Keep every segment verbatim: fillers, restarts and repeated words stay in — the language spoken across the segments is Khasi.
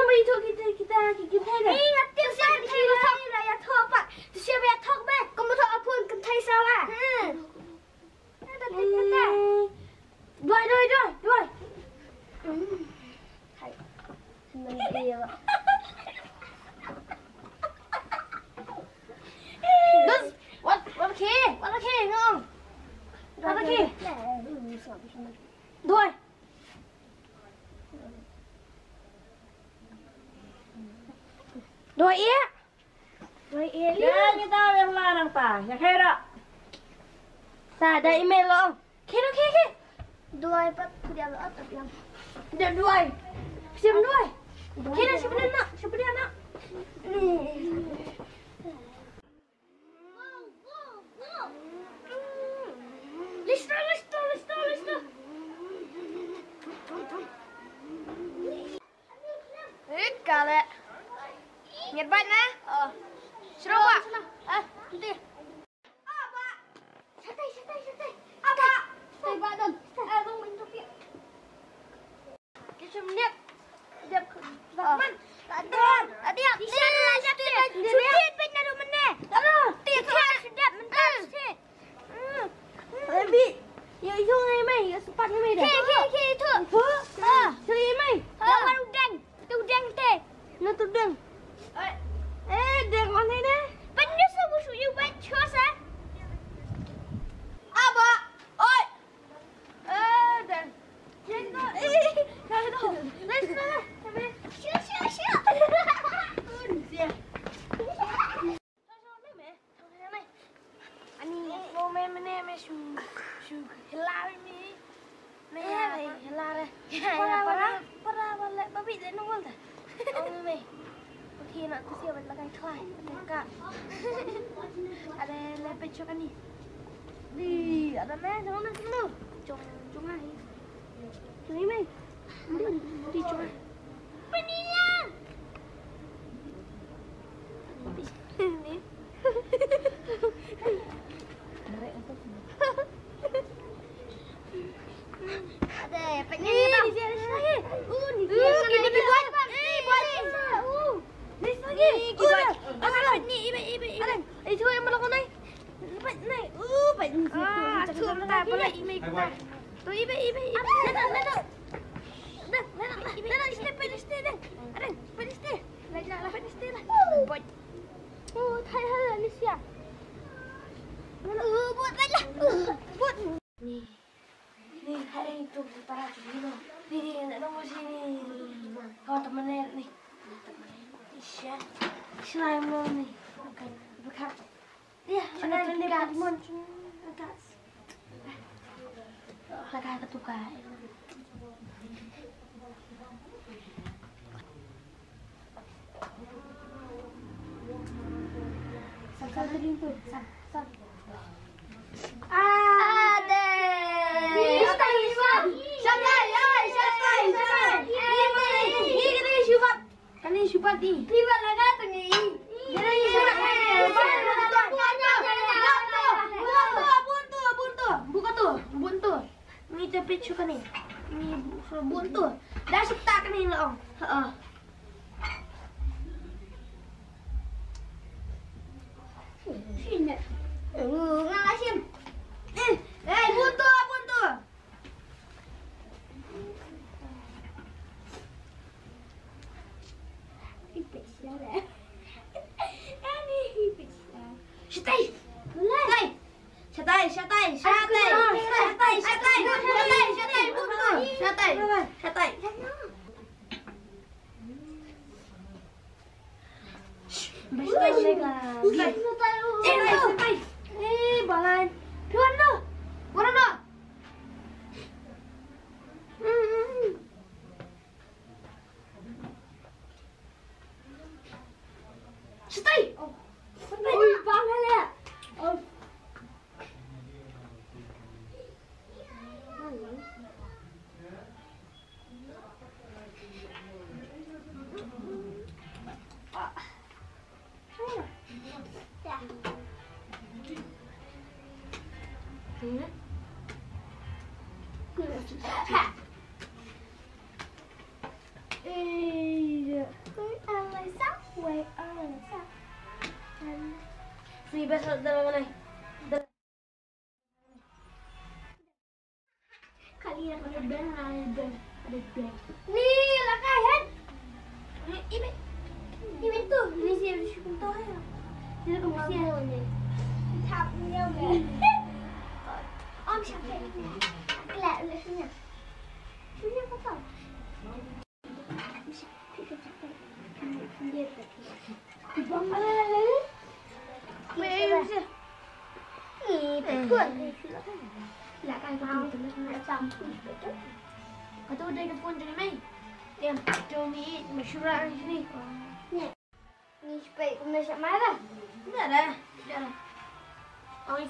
Ngano ba ïathuh kita, kita ki kynthei da? Ih, nga tip sa kynthei ba thok. Ïathuh pat. Te sha ba ïathuh ba. Kumba thok a phone kynthei sa la. Hmm. Duwai, duwai, duwai, duwai. Hai. Wat, wat ki, wat ki, ngong. Wat ki. Duwai. Duwai ïa. Duwai ïa. Ïa, ngi ta ïa la nang ta. Ïa, khaira. Sa da email lo. Khaira, khaira, khaira. Duwai pat, dia lo at yang. Dia duwai. Siapa duwai? Khaira, siapa dia nak? Siapa dia nak? Listo, listo, listo, listo. Eh, kale. Ngiat bad na? Oh. Seru, Pak. Ah, nanti. Ah, Pak. Santai, santai, santai. Ah, Pak. Santai, Pak, dong. Eh, bang, main topi. Kita melihat. Dia, Rahman. Tak ada. Ada. Di sana lah, dia. Sudah, dia. Sudah, dia. Dia, sudah. Mentah, sudah. Abi, ïa ïa ngai mai, ïa sempat ngai mai dah. Okey, okey, okey, itu. Itu? Ha. Cari mai. Ha. Lawan udang. Tu udang te. Na tu udang. Eh, dang mana dah? Penyus aku suyu bacos ah. Aba. Oi. Eh, dang. Jangan. Eh, kalau tu. Let's go. Sure, sure, sure. Ani, mo me mene me shu shu helari mi. Me ya, helari. Para para para para babi de no volta. Oh me. Oke, nak tu siapa lagi try. Ka. Ada lepet chok ani. Di, ada me, sama me sunu. Chong chong ai. Sunu me. Di chong ai. Penilang. Ni. Ada, penilang. Ni, ni, ni. Uh, ni, ni, ni, ni, buat. Ni, buat. Uh. Ni, buat. Ni, ibe, ibe, ibe. Ada. Eh, cuba yang belakang ni. Lepas ni. Uh, baik ni. Ah, tu tak boleh ibe. Tu ibe, ibe, ibe. Dah, dah, dah, dah. Dah, dah, dah, dah, dah, dah, dah, dah, dah. Dah, dah, dah, dah. Bai, bai, bai, bai. Oh, bot, bai lah. Oh, bot. Ni. Ni, hai, tu, tu, para tu, ni, no. Ni, ni, nak nunggu sini. Kau temenin ni. Temenin. Isya. Slime ni. Bukan, bukan. Iya, slime ni Pokemon. Bukan. Laka ka tukar. Sam, sam, sam, sam, sam. Ade. Shatai, shatai, oi, shatai, shatai. Ni, ni, ni, ni, ni, shubat. Kane shubat ni. Shubat laka tu ni. Kane shubat. Shubat, shubat, shubat. Buntu, buntu, buntu. Buka tu, buntu. Ni te pit shu kane. Ni bu-, buntu. Dah shu tak kane la ong. Ha. Sini. Uh, ngala sim. Eh, eh, buntu, buntu. Ipit sial. Ani ipit sial. Shatai. Mulai. Shatai. Shatai, shatai, shatai. Aku tahu. Shatai, shatai. Shatai, shatai. Shatai. Shatai. Shatai. Shatai. Shh. Shatai, shatai. Eh, shatai, shatai. Eh, balai. Pion no. Pion no. Hmm, hmm, hmm. Shatai! Ui, bang hele. Oh. Ni best dalam mana? Kali ya, ada band, ada band, ada band. Ni, lakai, hen. Ni, ibe. Ibe tu, ni si, si tu, ya. Ni lakai, mesti ni. Tap ni, ya. Om siapa ni? Kelak, kelak sini. Sini apa tu?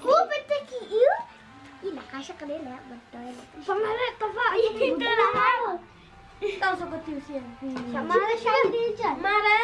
Ku pataki iu. Ila kasha kade la betul. Pamara tafa. Itu lah. Tahu siapa tu sih? Pamara siapa dia? Mara.